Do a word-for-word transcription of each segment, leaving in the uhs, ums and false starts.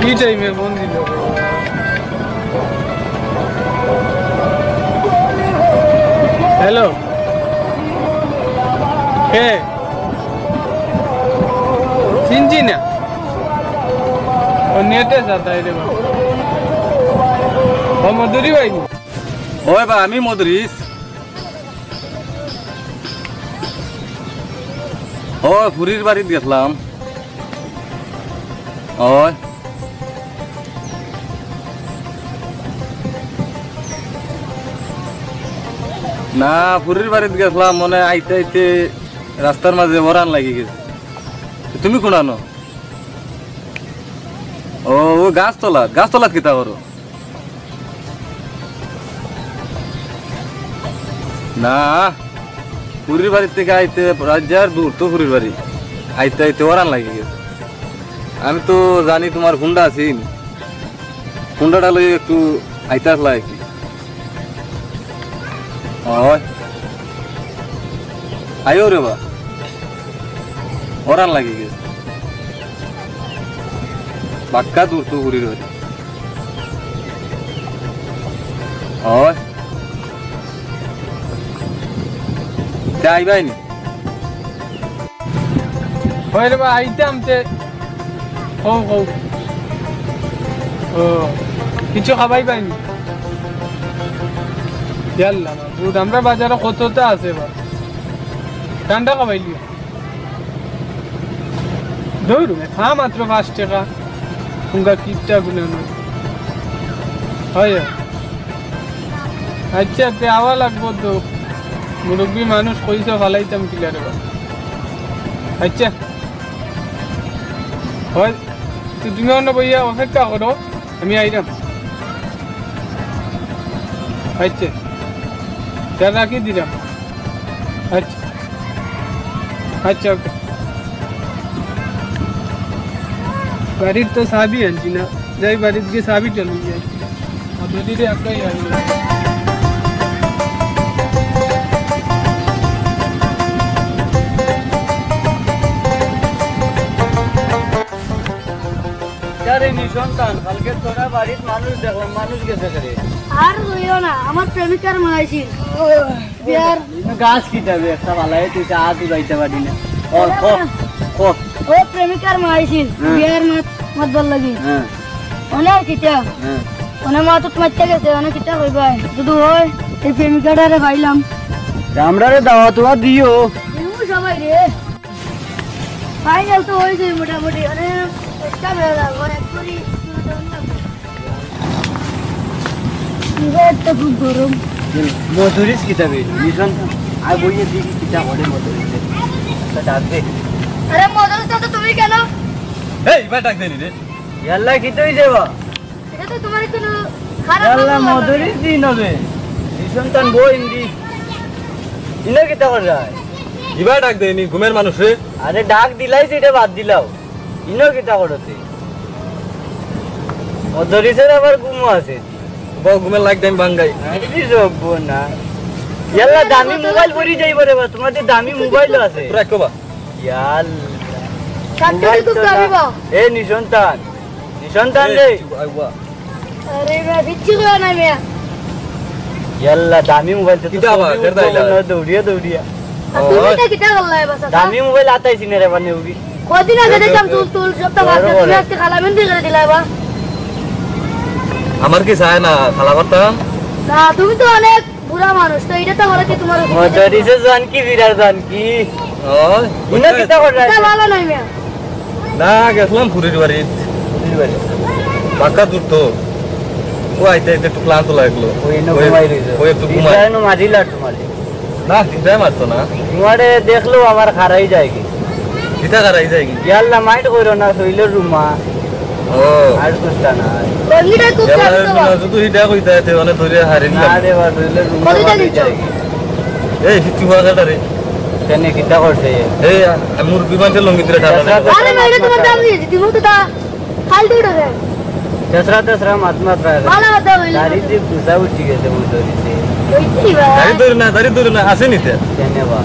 কি টাইমে ফোন দিল? হ্যালো, কে? চিনছি না। ও নেটে যাতাই রে বাবা। ও মধুরী ভাই। ওই বা, আমি মদরিস। ও ফুরির বাড়িত গেছলাম। ওই না, ফুরির বাড়িত গেছলাম, মানে আইতে আইতে রাস্তার মাঝে ওরান লাগি গেছে। তুমি কোনানো? ও, ও গাছতলাত, গাছতলাত কিতা করো? না, ফুরির বাড়ির থেকে আইতে রাজ্জার দূর তো ফুরির বাড়ি। আইতে আইতে ওরান লাগি গেছে। আমি তো জানি তোমার হুন্ডা আছিন, হুন্ডাটা লই একটু আইতে আসলা আর কি। ওই, আইও রে বা, ওরান লাগি গেছে। বাক্কা দূর তো ফুরির বাড়ি। ওই। তে আইবায় নি? ওই রে বা, আইতাম তে। কও, কও। ও, কিছু খাবাইবায় নি? ইয়াল্লা, মাবুদ, আমরা বাজারো কততা আছে বা। ঠান্ডা খাবাইলিও। ধরু, চা মাত্র পাঁচ টেকা। তুমরা কিপটা গুনা নয়। হয়, হয়। আচ্ছা, তে আওয়া লাগবো তো। মুরব্বি মানুষ কইছো ফালাইতাম কিলা রে বা। আচ্ছা। হয়, তো তুমি অনো বইয়া অপেক্ষা করো। আমি আইরাম। আচ্ছা। তে রাখি দিরাম। আচ্ছা। আচ্ছা, ওকে। বাড়ির তো চাবি আনছি না। যাই বাড়িত গিয়া চাবিটা লই যাই। আর যদি রে একটাই আনবো। আরে নিঃসন্তান, কালকে তোরা বাড়িত মানুষ দেখলাম, মানুষ গেছে রে। আর কইও না, আমার প্রেমিকার মা আইছিল। বিয়ার গাছ কিতাবে একটা বালাই, তুই চা তুলাইতে পারি না। ও, ও, ও। ও প্রেমিকার মা আইছিল, হ্যাঁ। বিয়ার মাত, মাত ভালা লাগি। হ্যাঁ। অনে আর কিতা? হ্যাঁ। অনে মাতুত মাততে গেছে, অনে কিতা কইবায়? যদি হয়, এই প্রেমিকাটারে পাইলাম। আমরারে দাওয়াত উয়া দিও। দিমু সবাই রে। ফাইনাল তো হয়ে যায় মোটামুটি, মানে, চেষ্টা বেড়া লাগবো, এক করি। এবার তো খুব গরম। মধুরিস কিতাবে, নিশান, আর বইয়ে দেখি কিতা করে মধুরিসে। তা ডাক দে। আরে মধুরিস, তো তুমি কেন? এই, এবার ডাক দেনি রে। ইয়াল্লা, কিতা হইছে বা? এটা তো তোমার কোনো খারাপ আল্লাহ ভাবনা মদরি হবে। দিন হবে। নিঃসন্তান বউ ইন্দি। ইনো কিতা কর যায়? ইবা ডাক দেয়নি, ঘুমের মানুষ রে। আরে ডাক দিলাই যে এটা বাদ দিলাও। ইনো কিতা করতে? মদরিসের আবার ঘুমও আছে। বউ ঘুমের লাগ দেন বাঙ্গাই। আরে কি যোগ্য না। ইয়াল্লা দামি মোবাইল পরি যাইব রে বা, তোমার যে দামি মোবাইল আছে। রাখো বা। ইয়াল্লা। কাটতে মোবাইল তো তো দামি না। বা। এ নিঃসন্তান। নিঃসন্তান রে। এই, আইবা। আরে মিয়া, কিচ্ছু কয় না মিয়া। ইয়াল্লা, দামি মোবাইল তো কিতা আবার? তুমি ফের দাইলা? উঠবো না, দৌড়িয়া, দৌড়িয়া। আর তুমি ওই। এটা কিতা করলা এবার, চাচা? দামি মোবাইল আতাইছি না রে, মানে, উড়ি। কদিন আগে এই, দেখলাম এই, তুল, তুল, সবটা বড় বাদ দে। বড়। তুমি আজকে খালা মেন্দি করে দিলা এবার। আমার কি চায় না, খালা করতাম? না, তুমি তো অনেক বুড়া মানুষ, তো এটা তো বলে কি তোমার উচিত? মদরিসে জান কি, বিরাট জান কি? ওই, ইনো ওই। কিতা করলা? এটা ভালো নয় মিয়া। না, গেছিলাম ফুরির বাড়িত। ফুরির বাড়ি? বাক্কা দূর তো। ও আইতে আইতে একটু ক্লান্ত লাগলো। ওই এনে ওই, ঘুমাই রইছে। ওই একটু ঘুমাই। ইটা এনে মারিলা তোমারে। না, চিন্তায় মারতো না। তোমারে দেখলেও আমার খারাই যায় কি? কিতা খারাই যায় কি? ইয়াল্লা, মাইন্ড করো না, শরীরের রুমা। ও। আর কুস্তা না। বন্ধুটা খুব ইয়াল্লা, শান্ত। রুমা, শুধু হিটা কইতা আইতে, মানে ধরে হারিয়ে না দিলাম। রে বা, শরীরের রুমা কবিতা মারি দিচ্ছ? যায় কি? এই, হিচু হওয়া কাটা রে। কেনে কিতা করছে? এই, আ, মুরব্বি মানুষের লঙ্গি ধরে টানা আচ্ছা, লাগে। আরে, মেরে তোমার দাম নিয়েছি, তুমি তো তা ফালতু উঠে দেয়। তেসরা তেসরা মাত মাত রাখে। ভালো কথা বললি। দাড়ি যে গুছা উঠি গেছে, বুঝতে দিছে। ওইটাই বা। দাড়ি ধরে না, দাড়ি ধরে না, আছে নিতে। কেনে বা?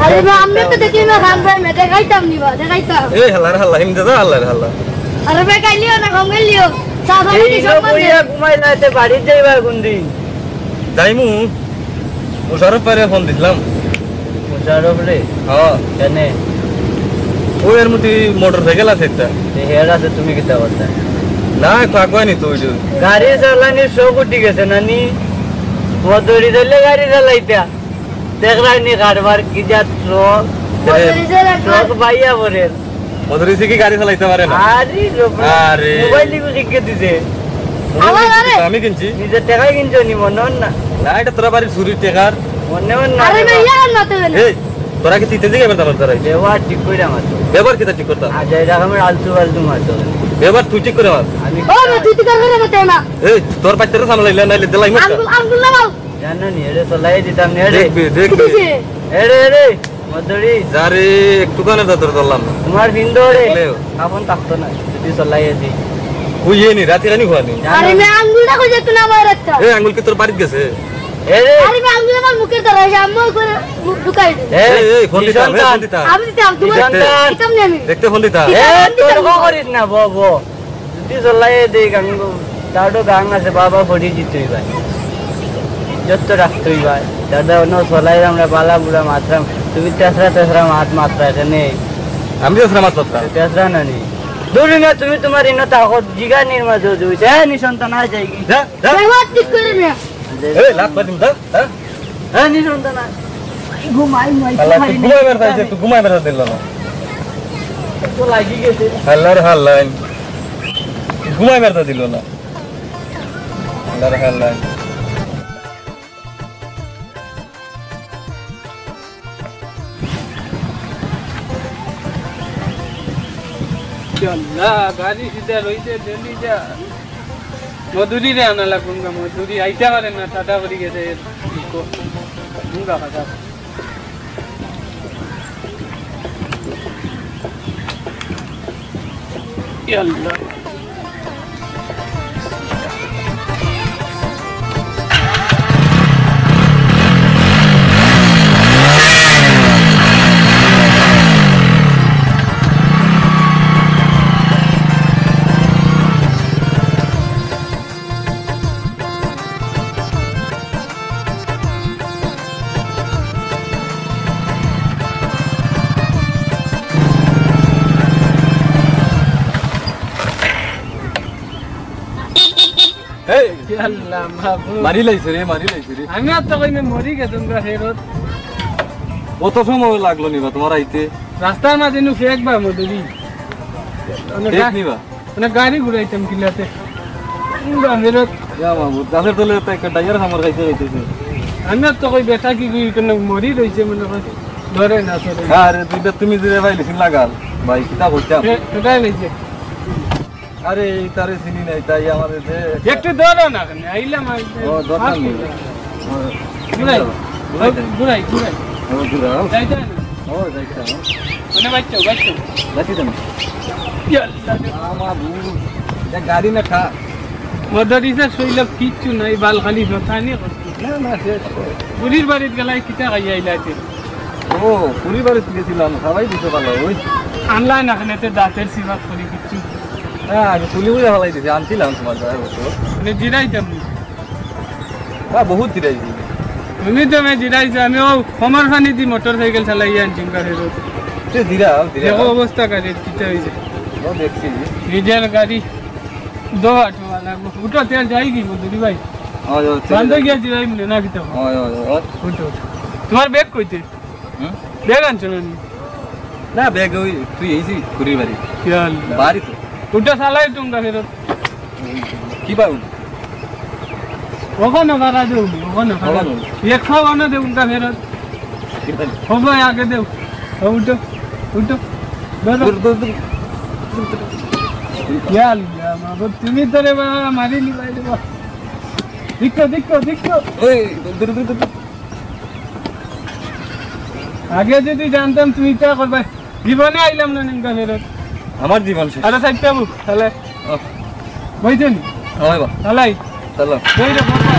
আরে বা, আমরা তো দেখি না, খান ভাই, মে দেখাইতাম নি বা, দেখাইতাম। এই হালার হালা, হিমদে দা হালার হালা। আরে ভাই, কাইলিও না, কম গেলিও। সাদা এই কি ইগো সম্মান বইয়া দে। ঘুমাই না, এতে বাড়িত যাইবা কোন দিন? যাইমু। মুশারফ ভাইরে ফোন দিছিলাম। মুশারফ রে? হ্যাঁ। কেনে? ও এর মধ্যে মোটর সাইকেল আছে একটা। এই হেড আছে, তুমি কিতা করতা? না, একটু আগুয়াই নিত ওই যে। গাড়ি চালানির শখ উঠি গেছে নানি? মদরি ধরলে গাড়ি চালাইতা। দেখলাই নি কারবার কি জাত ট্রক? এ, ট্রক বাইয়া পড়ের। মদরিসে কি গাড়ি চালাইতে পারে না? আরে, রোবট। আরে। মোবাইল নিকু শিখে দিছে। মোবাইল আবার নিকু আরে। আমি কিনছি। নিজের টাকায় কিনছো নি, মনে হন না? না, এটা তোরা বাড়ির চুরির টাকার। মনে হন না আরে রে না, বাবা। ইয়ার না তো না। এই, তোরা কি তিতে দিকে বেটা মারতে রাখি? ব্যবহার ঠিক করে মারতো। ব্যবহার কিতা ঠিক করতা? আর যাই রকমের আলতু ফালতু মারতো। ব্যবহার তুই ঠিক করে মার। আমি ও, না, তুই তো করে মারতে না। এই, তোর বাচ্চারা সামলাইলে নাইলে দিলাই মারতা। আঙ্গুল, আঙ্গুল লাগাও। জানো নি, এরে চলাই দিতাম নি, এরে। দেখবি, দেখবি। কিসে? এরে, এরে, মদরি। যারে একটুখানে দাদর ধরলাম না। তোমার ভিন্দরে দেখলেও। কাপন থাকতো না, যদি চলাই দি। কই এ নি, রাতে খানি খোয়া নি? জানো আরে, নি। মে আঙ্গুলটা কই যে তুই না মার একটা। এ, আঙ্গুল কি তোর বাড়িত গেছে? এরে। আরে, মে আঙ্গুল আমার মুখের দ্বারা, এই আম্মা করে মুখ ঢুকাই দে। এ, এই, এই, ফোন দিতাম, এ, নিশান ফোন দিতাম। আমি দিতাম, তোমার নিশান দিতাম নি আমি। দেখতে ফোন দিতাম। এ, দিতাম, দিতাম। তর্ক করিস না, ব, ব। যদি চলাই দে গাঙ্গু, তারও গাং আছে, বাবা ফড়ি জিতই ভাই। যত রাখতই ভাই। দাদা, অন্য চলাই আমরা বালা বুড়া মাতরাম। তুমি তেসরা তেসরা মাত মাতরা এখানে। আমি তেসরা মাত মাতরাম। তেসরা না নি। দূর না, তুমি তোমার ইনো তাকত জিগা নির্মা জোর জুইছে। এ, নিশান তো না যায়গি। যা, যা। ব্যবহার ঠিক করে না। এই, লাত মারিম, যা, যা। হ্যাঁ, নিরন্ত না। ঘুমাই, ঘুমাই, আল্লাহ, ঘুমাই তুই নেই। ঘুমাই বেড়াতে আইছে, তুই ঘুমাই বেড়াতে দিল না। তো লাগি গেছে। হাল্লার হাল্লাইন। ঘুমাই বেড়াতে দিল না। হাল্লার হাল্লাইন। আল্লাহ, গাড়ি সিধা রইছে, ডেলি যা। মজুরি রে আনা লাগবো না, মজুরি আইতে পারে না, টাটা করি গেছে। মুঙ্গা খাতা। ইয়া আল্লাহ। এই! আল্লাহ মাবুদ। মারি লাইছে রে, মারি লাইছে রে। আমি আর তো কইমে মরি গেছুম গা ফেরত। কত সময় লাগলো নিবা তোমার আইতে? রাস্তার মাঝে নু ফেক বা মদুরি। ফেক নিবা? মানে গাড়ি ঘুরাইতাম কিলাতে। ইন্দা ফেরত। ইয়া মাবুদ, গাছের তলে তো একটা ডাইয়ার খামার খাইতে খাইতেছে। আমি আর তো কই বেটা কি কই কেন মরি রইছে মনে হয়। ধরে না ধরে। আরে দুইটা তুমি দিলে ভাই লিখিন লাগাল। ভাই, কিতা কইতাম? এ, কোথায় রইছে? আরে, এই তারে চিনি নাই, তাই আমার এই যে একটু ধরো না কেন? আইলাম আর ও, দরকার নেই। ও, ঘুরাই। ঘুরাই। ঘুরাই, ঘুরাই। ও, ঘুরাও। যাইতে হয় না। ও, যাইতে হয়। মানে বাইচ্চা, বাইচ্চা। যাইতে দেন। ইয়া আল্লাহ। আমার ভুল। এটা গাড়ি না খা। মদরিসা শৈল কিচ্ছু নাই, বাল খালি শতানি করছে। না, না, শেষ। বুড়ির বাড়িত গেলাই কিতা খাইয়া আইলাইতে? ও, পুরি বাড়িত গেছিলাম, খাওয়াই দিতে পারলো, ওই। আনলাই না, এখানে তো দাঁতের সিবাত করি কিচ্ছু। হ্যাঁ, আমি তুলি বুঝে ফালাই দিছি, আনছিলাম তোমার দ্বারা অবশ্য। মানে জিরাইতাম। হ্যাঁ, বহুত জিরাইছি। তুমি তো আমি জিরাইছো, আমি ও কমর পানি দি মোটর সাইকেল চালাইয়া আনছি, গাড়ির। সে জিরাও, জিরাও। দেখো অবস্থা গাড়ির, কিতা হইছে? ও, দেখছি। নিজের গাড়ি, দো আটো লাগবো। উঠো, তেল যাই কি বলতে, ভাই? হয়, হয়, তেল বান্ধে যাই। গিয়া জিরাই মিলে না কিতা? হয়, হয়, হয়। উঠো, উঠো। তোমার ব্যাগ কইতে? হুম? ব্যাগ আনছো না নি? না, ব্যাগ ওই তুই এইছি ঘুরি বাড়ি। কি হাল? বাড়ি তো। উঠা চালাই তুমরা ফেরত। কি পাবো? ওখানো ভাড়া দেও, ওখানো ভাড়া। ওখানো। এক খাওয়ানো দেও, উনকা ফেরত। ও ভাই, আগে দেও। ও, উঠো, উঠো। ধরো। দূর, দূর, দূর। ইয়া আল্লাহ, মাবুদ, তুমি তো রে বাবা, মারি নিবাই রে বাবা। দেখো, দেখো, দেখো। ওই, দূর, দূর, দূর, দূর। আগে যদি জানতাম তুমি ইতা করবায়, জীবনে আইলাম না নিমকা ফেরত। আমার জীবন শেষ। আরে সাইড বাবু, তাহলে ও। বইছেন? হয় বা। তাহলে চলো। এই রে বাবা।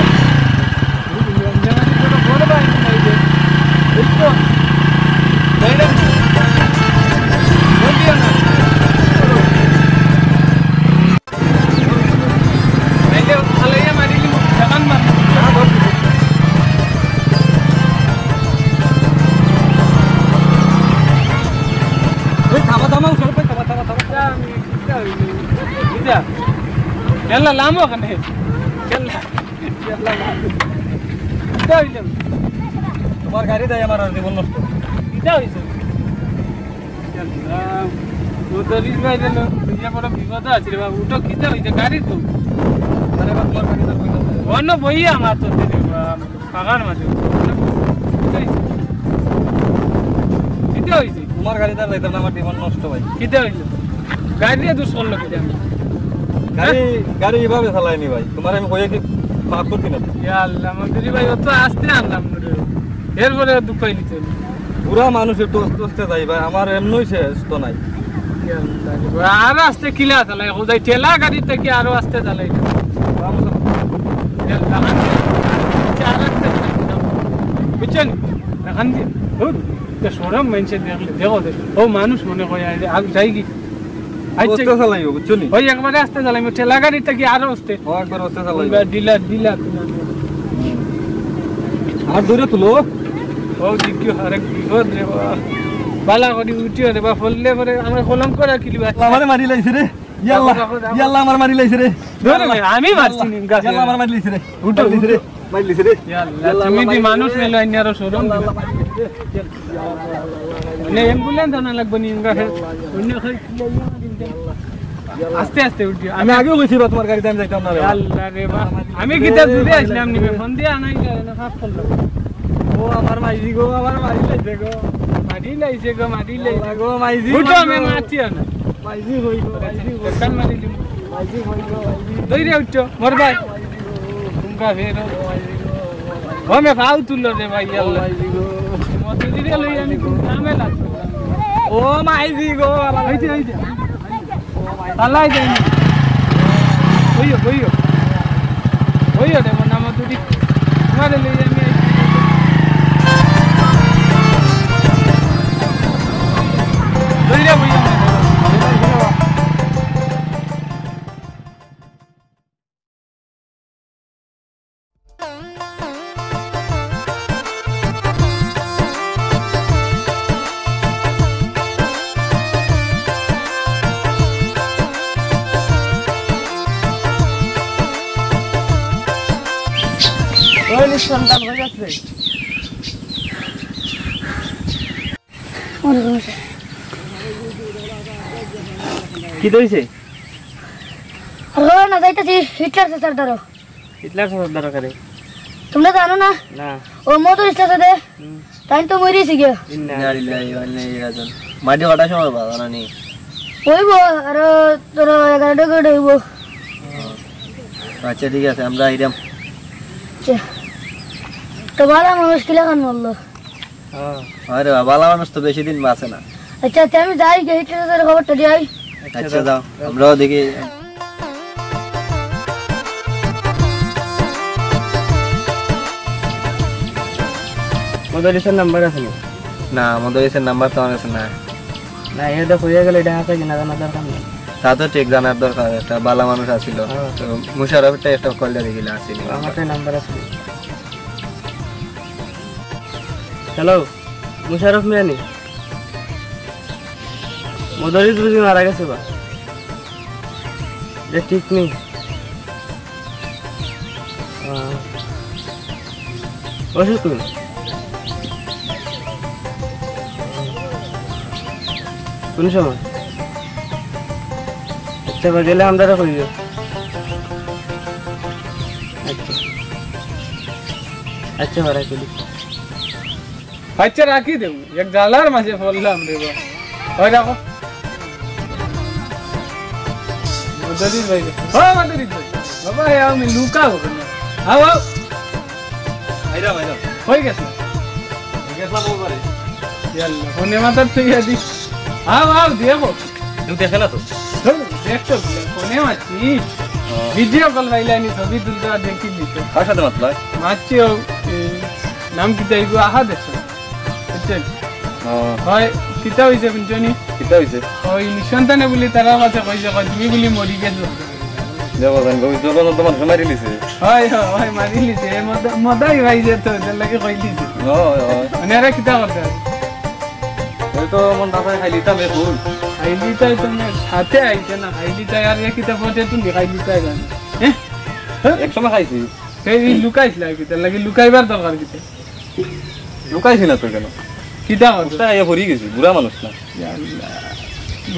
এই তো। এই রে। বল দিও না। এই যে, ফালাইয়া মারি দিমু, দেখান মার। এই থামা, থামা, উঠে পড়ে, থামা, থামা, থামা। কিতা আমি, কিতা হইল? কিতা? খেলা লাম ওখানে। খেলা। খেলা লাম। কিতা হইল? তোমার গাড়ি দেয় আমার আর জীবন নষ্ট। কিতা হইছে? ও তো রিস ভাই দিল, ইয়া বড় বিপদ আছে রে বাবু, উঠো, কিতা হইছে? গাড়ি তো। আরে বাবা, তোমার গাড়ি তো কইলো। অন্য বইয়া আমার তো রে বাবা, পাগার মাঝে। কিতা হইছে? তোমার গাড়ি তার যাইতাম না, আমার জীবন নষ্ট ভাই। কিতা হইল? গাড়ি নিয়ে দুষ করলো কিতা আমি? গাড়ি, গাড়ি এভাবে চালায়নি ভাই, তোমার আমি কইয়া কি মাফ করছি না। ইয়া আল্লাহ, মন্ত্রী ভাই, ও তো আসতে আনলাম না রে। এরপরে দুঃখ নিতে হইল। বুড়া মানুষ একটু আস্তে আস্তে যাই ভাই, আমার এমনই শেষ তো নাই। আর আস্তে কিলা চালাই, ও যাই ঠেলা গাড়ি থাকি আরো আস্তে চালাই। বুঝছেন? এখান দিয়ে, ধুর, তো শরম মানষে দেখলে, দেখো, দেখো, ও মানুষ মনে করে, আরে, আর যাই কি? আচ্ছা। আস্তে চালাইও, বুঝছো নি? ওই একবারে আস্তে চালাইও, ঠেলা গাড়ি থাকি আরো আস্তে। ও একবার আস্তে চালাইও। Dealer, dealer. আর দূরে তুলো। ও, জিজ্ঞু, আরেক বিপদ রে বাবা। বালা করি উঠিও রে বাবা, ফললে পরে আমরা কলম করা কিলি ভাই। আমারে মারি লাইছে রে। ইয়াল্লা, রাখো, রাখো, রাখো। ইয়াল্লা, আমার মারি লাইছে রে। ধরে নে, আমি মারছি ইয়াল্লা, নিমকা ইয়াল্লা, খেয়ে। আমার মারি লাইছে রে। উঠো, মারি লাইছে রে, উঠো। মারি লাইছে রে। ইয়াল্লা, ইয়াল্লা, তুমি আমার দি মারি মানুষ লাইছে রে। মেলো আইনি আরো শরম ইয়াল্লা, দিও। আমার মারি লাইছে রে। মানে অ্যাম্বুলেন্স আনা লাগবে নিমকা খেয়ে। অন্য খাই কি আইয়া দিন দে। আস্তে আস্তে উঠি। আমি আমি আগেও কইছি বা তোমার গাড়িতে আমি যাইতাম না রে। ইয়াল্লা রে বা। আমি কিতা দূরে আসলাম নিমে ফোন দিয়া আনাই যায় না, সাফ করলাম। ও আমার মাইজি গো, আমার মারি লাইছে গো। মারি লাইছে গো, মারি লাইছে। ইয়াল্লা গো, মাইজি উঠো, মারি আমি গো। মারছি না। মাইজি হই গো, মাইজি হই। কান মারি দিমু। মাইজি হই গো, মাইজি। দইরে উঠছো, মর ভাই। তুমরা ফেরো। ও মে ফাউ তুললো রে ভাই, ইয়াল্লা। মাইজি গো। মতে দিরে লই আমি কোন কামে লাগবো। ও মাইজি গো, আবার হইছে, হইছে। আল্লাহ দেন। বইও, বইও। বইও রে, মন আমার দুটি। তোমারে লই আমি আইছি। দইরে বইও। ওই নিঃসন্তান হয়ে যাচ্ছে। কিতা অইছে? আর না যাইতাছি হিটলার চাচার দ্বারো। হিটলার চাচার দ্বারো কেনে? তোমরা জানো না? না। ও মধুর ইসলাম সাথে হুম। তাই তো মরিছি গিয়া। ইন্না লিল্লাহি ওয়া ইন্না ইলাইহি রাজিউন। মাটি কটার সময় বাবা জানো নি? হইব, আরো ধরো এগারোটা করে হইব। আচ্ছা, ঠিক আছে, আমরা আইরাম। আচ্ছা। তো বালা মানুষ কিলা খান মরলো? হ্যাঁ। আরে বাবা, বালা মানুষ তো বেশি দিন বাঁচে না। আচ্ছা, আচ্ছা, আমি যাই, গিয়া হিটলারের খবরটা দিয়ে আই। আচ্ছা, যাও, আমরাও দেখি। মদরিসের নাম্বার আছে নি? না, মদরিসের নাম্বার তো আমার কাছে নাই। না, এটা হইয়া গেলে এটা আছে কিনা জানার দরকার নেই। তা তো ঠিক জানার দরকার, একটা বালা মানুষ আছিল। হ্যাঁ। তো মুশারফেরটা একটা কল দিয়ে দেখিলে আছে নি। আমার তো নাম্বার আছে। হ্যালো, মুশারফ মিয়া নি? মদরিস বুঝি মারা গেছে বা? যে ঠিক নেই। আহ, অসুস্থ নি? কোন সময়? আচ্ছা, বা গেলে আমরারে কইও। আচ্ছা। আচ্ছা, ভাড়া করি। আচ্ছা, রাখি দেব। এক জ্বালার মাঝে পড়লাম রে বা। ওই রাখো। মদরিস ভাই। ও মদরিস ভাই। বাবা, এ আমি লুকাও কেনে? আও, আও। আইরাম, আইরাম। হয়ে গেছে। গেছিলাম ওবারে। ইয়াল্লা, ফোনে মাথার তুই আদি। আও, আও, দেখো। তুমি দেখে না তো? ধুর, দেখছো কি? ফোনে মারছি। ও। ভিডিও কল পাইলানি, ছবি তুলতে আর দেখি দিত। কার সাথে মাতলা? মারছি ও, এ, নাম কিতা ইগু? আহা দেখছো। বুঝছেন? ও। হয়, কিতা হইছে বুঝছো নি? কিতা হইছে? ওই নিঃসন্তানে বুলি তারা মাঝে কইছে, কয়, "তুমি বুলি মরি গেছো।" দেখো, জান, গভীর জল তো মানুষ মারি লিছে। হয়, হয়, হয়, মারি লিছে। এ মদ-, মদাই ভাই যে তো, এর লাগি কই লিছে। হয়, হয়। মানে এরা কিতা করতে? ওই তো মন দাদায় খাইলিতাম এ ফুল। খাইলিতাই তো না, সাথে আইছে না, খাইলিতাই আর এ কিতা পথে তুমি খাইলিতাই জানো। হ্যাঁ? এক সময় খাইছি। এই লুকাইছিলা কিতা লাগি? লুকাইবার দরকার কিতা? লুকাইছি না তো কেন? কিতা করছো? উস্তা খাইয়া পড়ি গেছি, বুড়া মানুষ না। ইয়া আল্লাহ।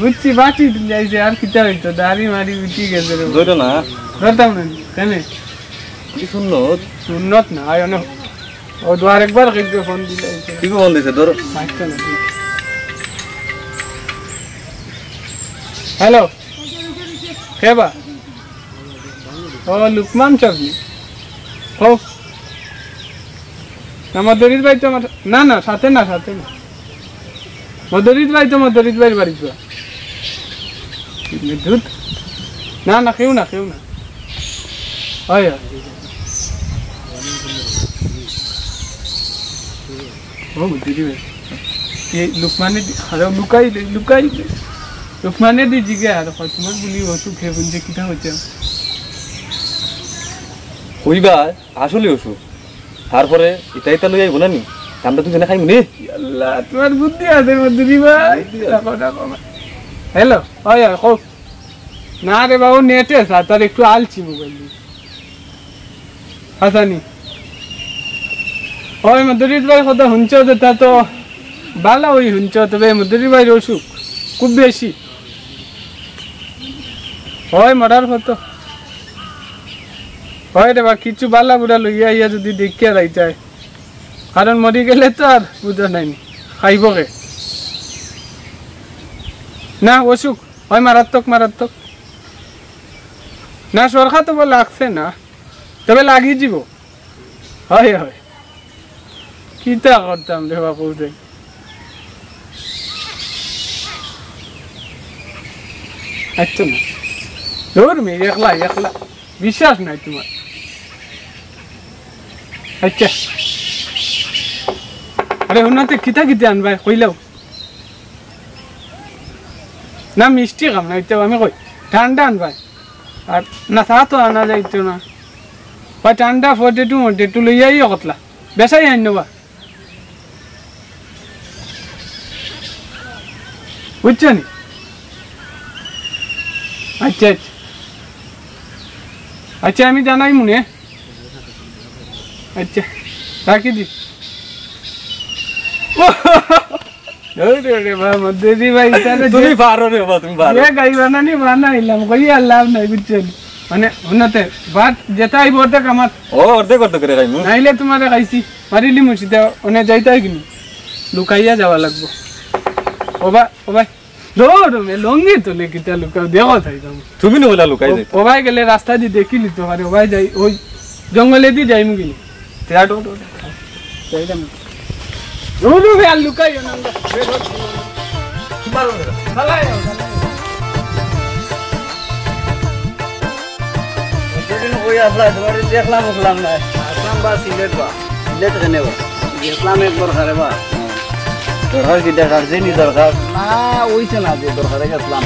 বুঝছি, বাটি দিলে আইছে, আর কিতা হইতো? দাড়ি মাড়ি উঠি গেছে রে। ধরো না। ধরতাম না, কেনে? কি সুন্নত? সুন্নত না, আয় অনে। ও দুয়ার একবার কেউ ফোন দিলে আইছে। কি ফোন দিছে? ধরো। মারতো না, ঠিক। হ্যালো। কে বা? ও, লুকমান সাব নি? হো। না, মদরিস ভাই তো আমার, না, না, সাথে না, সাথে না। মদরিস ভাই তো মদরিস ভাইর বাড়িত বা। ধুত। না, না, কেউ না, কেউ না। হয়, হয়। ও, মদরিস ভাই। এই লুকমানে দি-, আরে লুকাই দে, লুকাই দে। লুকমানে দি জিগে আর কয়, "তোমার বুলি অসুখ হে বুঝে কিতা হইতে?" কইবা, আসলে অসুখ। তারপরে ইটা ইটা লই আইবো না নি? আমরা দুজনে খাইমু নি? আল্লাহ, তোমার বুদ্ধি আছে, মদরি ভাই। বুদ্ধি আছে। রাখো, রাখো। হ্যালো, ওই, ওই, কও। না রে বাবু, নেটে আছে, তার একটু আলছি মোবাইল দিয়ে। হাসানি। ওই মদরিস ভাই কথা হুনছো যেটা তো বালা ওই হুনছো, তবে মদরিস ভাইর অসুখ খুব বেশি। হয় মরার মতো। হয় রে বা, কিছু বালা বুড়া লইয়া আইয়া যদি দেখিয়া যাইতায়, কারণ মরি গেলে তো আর বুঝা নাই নি, খাইব কে? না, অসুখ হয় মারাত্মক, মারাত্মক। না, সরকার তো বলে লাগছে না, তবে লাগি দিব। হয়, হয়। কিতা করতাম রে বাপু রে? আচ্ছা না। ধুর মি, একলা, একলা। বিশ্বাস নাই তোমার। আচ্ছা। আরে, হুনাতে কিতা কিতা আনবায়? কইলাও। না, মিষ্টি খাম না, ইতা আমি কই। ঠান্ডা আনবায়। আর না, চা তো আনা যাইতো না। বা ঠান্ডা ফটেটু মটেটু লইয়া আইও কতলা। বেশাই আইন না বা। বুঝছো নি? আচ্ছা, আচ্ছা। আচ্ছা, আমি জানাই মনে। আচ্ছা, রাখি দি। ওরে রে বাবা, মদরি ভাই, তাহলে তুমি যে পারো রে বাবা, তুমি পারো। যে গাই বানানি বানাইলাম, কই আর লাভ নাই, বুঝছো নি? মানে, হুনাতে, ভাত যেটা আইব অর্ধেক আমার। ও, অর্ধেক অর্ধেক করে খাইমু। নাইলে তোমারে খাইছি, মারিলি মুর্শিদা, ওনে যাইতাই কিনি। লুকাইয়া যাওয়া লাগবো। ও বা, ও ভাই, দৌড় মে, লঙ্গি তো লেকিতা লুকাও, দেখো চাই যাবো। তুমি না বলা লুকাই ও, যাইতা। ও ভাই গেলে রাস্তা দি দেখিলি তো, আরে ও ভাই যাই, ওই জঙ্গলে দি যাইমু কিনি। তে আটো, আটো, আটো। যাইতাম। রোডো বে আর লুকাইও না আমরা। বে রোড। তোমার ওখানে। চালাই যাও, চালাই যাও। কতদিন কই আসলা, তোমারে দেখলাম, উঠলাম না। আসাম বা সিলেট বা? সিলেট কেনে বা? গেছলাম এক দরকারে বা। দরকার কি দরকার? যে নি দরকার? না, ওইছে না যে দরকারে গেছলাম।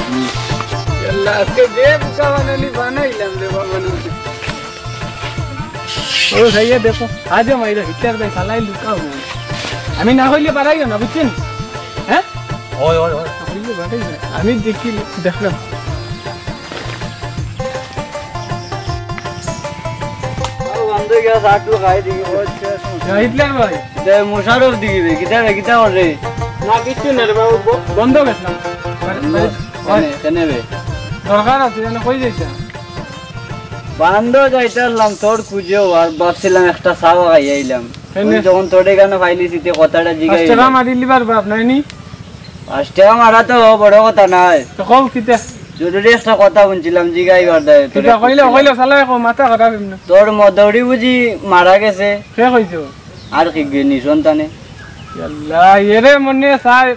আল্লাহ, আজকে যে বুকা বানানি বানাইলাম রে বাবা। ও ভাইয়া দেখো, আজ মাইরা হিটলার ভাই সালাই লুকাও না। আমি না হইলে বাড়াইও না, বুঝছেন? হ্যাঁ? ওই, ওই, ওই। না হইলে বাড়াইও না। আমি দেখি, দেখলাম। ও বন্ধ গেছে, আটু খাই দেখি, ও আচ্ছা, সমস্যা নাই। হিটলার ভাই। দে, মুশারফ দেখি রে, কিতা রে, কিতা করে? না, কিচ্ছু না রে বাবু, ব-, বন্ধ গেছিলাম। কেনে, কেনে বে? দরকার আছে, জানো কই যাইতা? বান্দো যাইতাম, তোর খুঁজেও আর ভাবছিলাম একটা চা খাই আইলাম। কেনে? ওই যখন তোরে গানো ফাইলিছি, তে কথাটা জিগাই পাঁচ টেকা না। মারি লিবার বাপ নাই নি? পাঁচ টেকা মারা তো বড় কথা নায়। তো কও কিতা? জরুরি একটা কথা হুনছিলাম, জিগাইবার দায়। তোরে কিতা কইলে, খুঁজছিলাম। কইলে, শালা, কও, মাথা খারাপ এমনে। তোর মদরি বুঝি মারা গেছে? কে কইছো? আর কি গে, নিঃসন্তানে? ইয়াল্লা, এরে মনে চায়,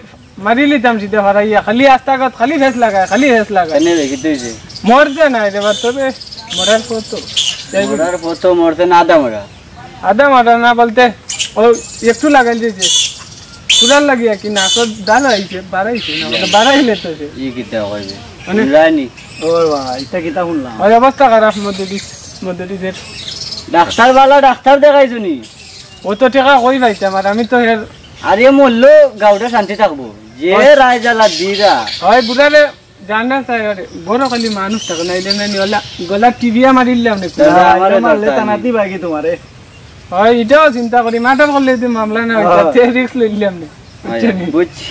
মারি লিতাম সিধা ফারাইয়া, খালি আস্তাগত, খালি ফেস লাগায়, খালি ফেস লাগায়। কেনে রে, কিতা অইছে? মরছে না রে বা, তবে মরার পথো। যাই বলি। মরার পথো মরছে না, আধা মরা। আধা মরা না বলতে, ও একটু লাগাইল যে, যে। পুরার লাগিয়া কি না, তো ডাল আইছে, বাড়াইছে না, মানে বাড়াইলে তো সে। ই কিতা কইবে? মানে হুনরায়নি? ও বাবা, ইটা কিতা হুনলাম? ওই অবস্থা খারাপ মধ্যে দিস, মধ্যে দিসের। ডাক্তার বালা, ডাক্তার দেখাইছো নি? ও তো টেকা কই পাইতাম, আর আমি তো হের আরে মরলো গাউটা শান্তি থাকবো। যে ওই রায় জ্বালা দিরা। হয় বুড়ারে জানা চাই আরে, বড় খালি মানুষ থাকে না, এটা নাই ওলা গলা টিভিয়া মারিলাম না। দাদা, আমারে আমারে মারলে দরকার তানা নেই। দিবা কি তোমারে? হয়, এটাও চিন্তা করি, মার্ডার করলে যদি মামলা না হয়, হ্যাঁ। তাতে রিস্ক লইলাম না। হয়, বুঝছো নি? বুঝছি,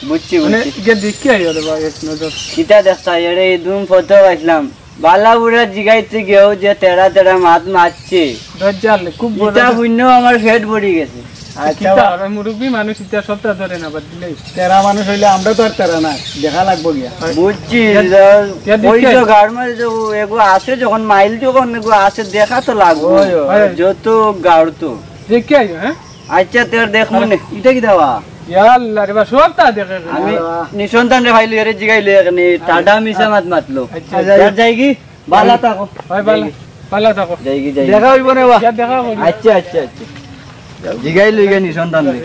বুঝছি, মানে, বুঝছি। গিয়ে দেখি আই ওরে ভাই, এক নজর। কিতা দেখতা, এরে এই দুম ফটো পাইছিলাম। বালা বুড়া জিগাইতে গেও যে তেরা তেরা মাত মারছে। দজ্জাল, খুব বড় ইটা দজ্জাল। হুইন্য আমার পেট ভরি গেছে। আচ্ছা, কিতা? বাবা। আর মুরব্বি মানুষ ইটা সবটা ধরে না, বাদ দিলে। তেরা মানুষ হইলে আমরা তো আর তেরা না, দেখা লাগবো গিয়া। হয়। বুঝছি, ইয়া, যা ইয়া দেখি কইছো আই। গাড় মারি যাবো, এগো আছে যখন মাইল যখন এগো আছে দেখা তো লাগবো। হয়, হয়। যত গাড় তো। দেখি আই, হ্যাঁ? আচ্ছা, তোর দেখ মনে। ইটা কিতা বা? ইয়া আল্লাহ রে বা, সবটা দেখে রে। আমি আল্লাহ। নিঃসন্তান রে ভাই লইয়া রে জিগাইলে এখানে টাটা মিছা মাত মাতলো। আচ্ছা, আচ্ছা। যাই কি? বালা থাকো। ভাই, বালা, বালা থাকো। যাই কি, যাই কি? দেখা হইব না বা? ইয়া দেখা হইব। আচ্ছা, আচ্ছা, আচ্ছা। জিগাই লই গেনি সন্তান রে।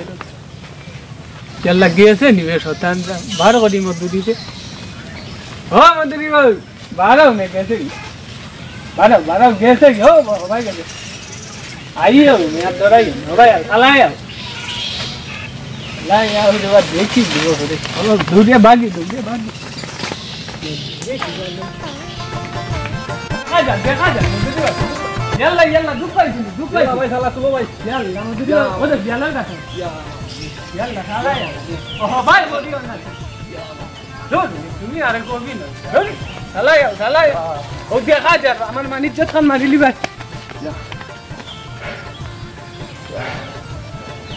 ইয়াল্লা গেছে নিবে শতান, বার করি মধুরিতে। ও মধুরি বাবু, বারো মে গেছে কি? বারো, বারো গেছে কি? ও ভাই গেছে। আইও, মে আর ডরাই না, ভাই আর, আলাই আর। লাই আর, ওরে বাবা, দেখি দিব, ওরে। চলো, দৌড়ে ভাগি, দৌড়ে ভাগি। দেখা যাক, দেখা যাক, বুঝতে পারছো? ইয়াল্লা, ইয়াল্লা, দুখ পাইছি, দুখ পাইছি। ভাই, শালা, তুলো ভাই। ইয়াল্লা, আমাদের ইয়া। ওদের ইয়াল্লা দেখো। ইয়া। ইয়াল্লা, শালা, ইয়া। ও, ভাই, বডি অন না। ধুর, তুমি আরে করবি না। ধুর, শালা, ইয়া, শালা, ইয়া। ও দেখা যাক, আমার মানিজ্জত খান মারিলি ভাই। ইয়া।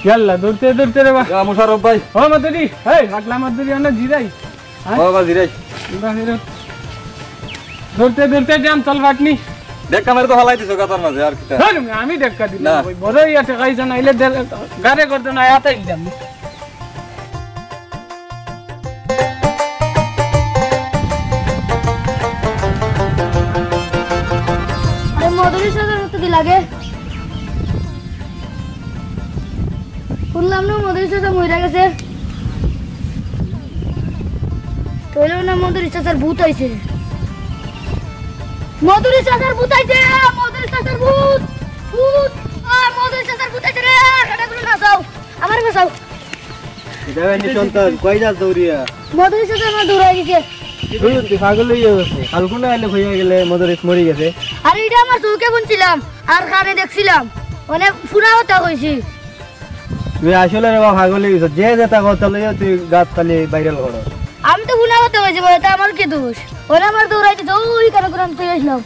ইয়াল্লা, দৌড়তে, দৌড়তে রে বা। ইয়া, মুশারফ ভাই। ও, মাতুরি, এই, পাগলা মাতুরি, আমরা জিরাই। হ্যাঁ? বাবা, জিরাই। ধরতে ধরতে জ্যাম চল বাটনি। ধাক্কা মারি তো ফালাই দিছো গাতার মাঝে, আর কিতা? ধর, আমি ধাক্কা দিলাম না। ওই বড় ইয়া ঠেকাইছে না, ইলে দে-, গাড়ে করতে না, আতাই দিলাম। আরে মদরি সাজার মতো কি লাগে? শুনলাম না মধুরী চাচা মইরা গেছে। তইলে না মধুরী চাচার ভূত আইছে। মধুরী চাচার ভূত আইছে, মধুরী চাচার ভূত, ভূত, আ, মধুরী চাচার ভূত আইছে রে, হেটা গুলো না যাও, আমার বাঁচাও। এটা হয়নি সন্তান, কই যাস দৌড়িয়া? মধুরী চাচা আমার দৌড়াই দিছে। তুই, তুই পাগল হয়ে গেছে। কালকুনা আইলে হয়ে গেলে মধুরী মরি গেছে। আরে এটা আমার চোখে বুনছিলাম, আর কানে দেখছিলাম, মানে পুরা কথা কইছি। তুই আসলে রে বাবা পাগল হয়ে গেছিস। যে যেটা কথা লইয়া তুই গাছ খালি ভাইরাল করো। আমি তো গুনা করতে কইছি বলে, তা আমার কি দোষ? ওরা আমার দৌড়াইতে তো ওই কারণে করে আমি তুই আসলাম।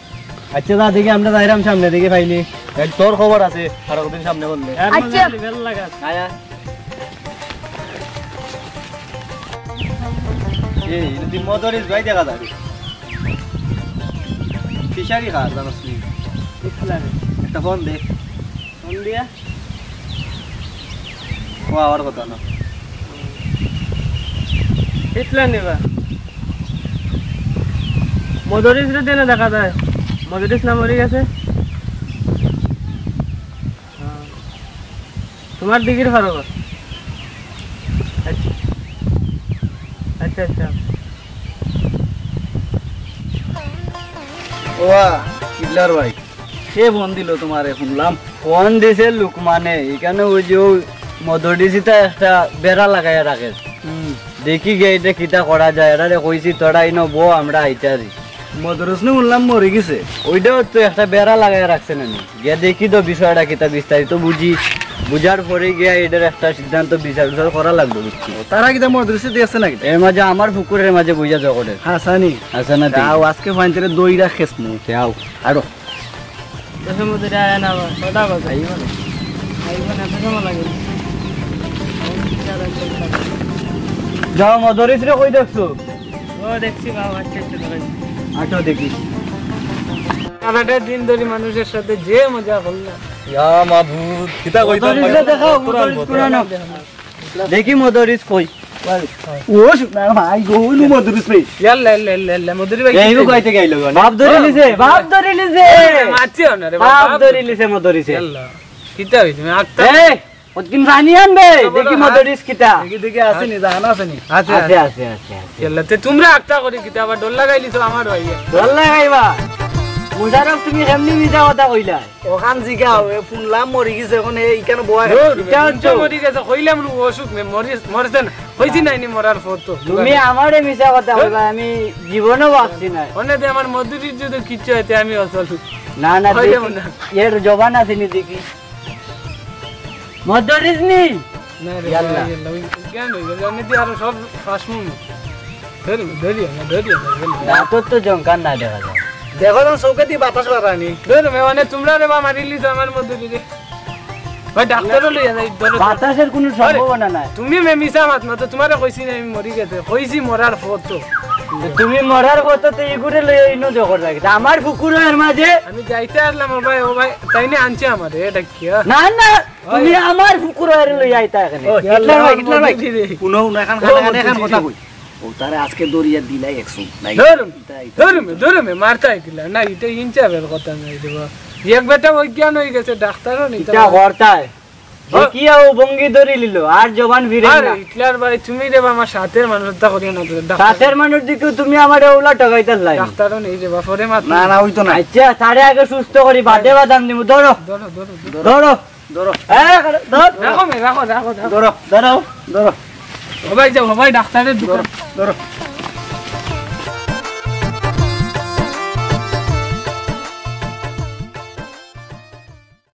আচ্ছা, যা দেখি আমরা যাইরাম সামনে দিকে পাইনি। এই তোর খবর আছে, আর কদিন সামনে বললে। আচ্ছা। আয়া। এই, এটা তুই মদরিস ভাই দেখা যাবে। ফিশারি খাস, জানাস নি? ইসলামে। একটা ফোন দে। ফোন দিয়া? ও আবার কথা না। ইসলাম নিবা। মদরিস রে দেনে দেখা যায়। মদরিস না মরি গেছে? হ্যাঁ। তোমার দিঘির ফারো ঘর? আচ্ছা। আচ্ছা, আচ্ছা। ওয়া, কিবলার ভাই। সে ফোন দিল তোমারে, শুনলাম। ফোন দিছে লুকমানে, এখানে ওই যে ও মদরিসিতা একটা বেড়া লাগাইয়া রাখে। হুম। দেখি গে এটা কিতা করা যায়, এরারে কইছি তোরা ইনো বো, আমরা আইতারি। মদরিস নু শুনলাম মরি গেছে। ওইটাও তো একটা বেড়া লাগাইয়া রাখছে না নি? গিয়া দেখি তো বিষয়টা কিতা বিস্তারিত বুঝি, বুঝার পরে গিয়া এটার একটা সিদ্ধান্ত বিচার বিচার করা লাগবে, বুঝছি। তারা কিতা মদরিসে দিয়েছে নাকি? এর মাঝে আমার পুকুরের মাঝে বুঝা জগড়ে। হাসানি। হাসানা তুই। যাও, আজকে ফাইনতে দইরা খেসমু। যাও। আরো। দশম মধ্যে আয় না, ওটা কথা। এই মানে। যাও, মদরিস রে কই দেখছো? ও দেখছি বাবা, আচ্ছা, আচ্ছা, দাঁড়াই। আচ্ছা, দেখি। সারাটা দিন ধরি মানুষের সাথে যে মজা করলাম। ইয়া মাবুদ, কিতা কইতাম মদরিস রে ভাই? দেখাও, মদরিস কুরানো। দেখি মদরিস কই। ও, না, ভাই, গো, নু মদরিস রে। ইয়াল্লা, ইয়াল্লা, ইয়াল্লা, ইয়াল্লা, মদরি ভাই, এই কিতা কইতে গেল গো? বাপ ধরে লিছে, বাপ ধরে লিছে। মারছি না রে বাপ, বাপ বাপ ধরে লিছে মদরিসে। ইয়াল্লা, কিতা হইছে? আমি আক্তার। এই, ওদিন রানি আনবে, দেখি মদরিস কিতা। দেখি, দেখি, আছে নি, জান আছে নি? আছে, আছে, আছে। আছে, আছে, আছে। ইয়াল্লা, তে তোমরা আক্তা করি কিতা আবার ডর লাগাইলি তো আমার ভাই। ডর লাগাইবা? মুশারফ, তুমি কেমনি মিছা কথা কইলা? ওখান জিগা, ওই ফুললাম মরি গেছে, এখন এই কেন বয়া? ধুর, ইটা হুনছো? মরি গেছে, কইলাম নু অসুখ নে, মরি, মরছে না। কইছি নাইনি মরার ফত তো। তুমি আমারে মিছা কথা কইবা, আমি জীবনও ভাবছি না। অনে দে আমার মদরিস যদি কিচ্ছু হইতে আমি অচল। না, না, কইলাম দেখি, না। এর জবান আছে নি দেখি। মদরিস নি? না রে ইয়াল্লা। ভাই, ইয়াল্লা, ওই জ্ঞান হয়ে গেছে, আমি দিয়ে আরো সব ফাঁস মুখ। ধরি, ধরি, না, ধরি, না, ধরি। দাঁতর তো জঙ্কার না দেখা যায়। দেখো তো চোখে দিয়ে বাতাস বাড়ানি। ধরো, মে, মানে, তোমরা রে বা মারিলি তো আমার মধ্যে দিয়ে। ভাই, ডাক্তারও লইয়া যাই, ধরো। বাতাসের কোনো সম্ভাবনা নাই। তুমি মে মিছা মাত মাতো, তোমারে কইছি না আমি মরি গেছে, কইছি মরার ফত তো। তো তুমি মরার ফত তো ইগুরে লইয়া ইনো জগর রাখি। তা আমার ফুকুর এর মাঝে আমি যাইতে আসলাম, ও ভাই, ও ভাই, তাই নিয়ে আনছে আমারে, এটা কি, হ্যাঁ? না, না, তুমি আমার ফুকুর এর লইয়া আইতা এখানে। ও, হিটলার ভাই, হিটলার ভাই। মন্ত্রী রে। শুনো, শুনো, এখন ও, খানা খানা এখন মন্ত্রী কথা রে। কই। ও, তারে আজকে দরিয়া দিলাই একশো। নাই, ধরুম, ইতা, ইতা, ধরুম, ইতা। ধরুম, মারতাই দিলা। না, এটা ইনসাফের কথা নাই রে বা। এক বেটা অজ্ঞান হয়ে গেছে, ডাক্তারও নিতে ইটা পারে। হরতায়। হ্যাঁ। দেখিয়া ও ভঙ্গি ধরি লিল, আর জবান ফিরে আরে, না। হিটলার ভাই, তুমি রে বা আমার সাথের মানুষ হত্যা করিও না, ডাক্তার। সাথের মানুষ দেখে তুমি আমারে ওলা ঠকাইতার লাই। ডাক্তারও নেই রে বা, পরে মাত না, না, ওই তো না। আচ্ছা, তারে আগে সুস্থ করি, বাদে বাদাম দিমু। ধরো। ধরো, ধরো, ধরো। ধরো। ধরো। এ, ধর। রাখো মে, রাখো, রাখো, রাখো। ধরো, ধরো, ধরো। ও ভাই যাও, ও ভাই ডাক্তারের দোকান। ধরো, ধরো।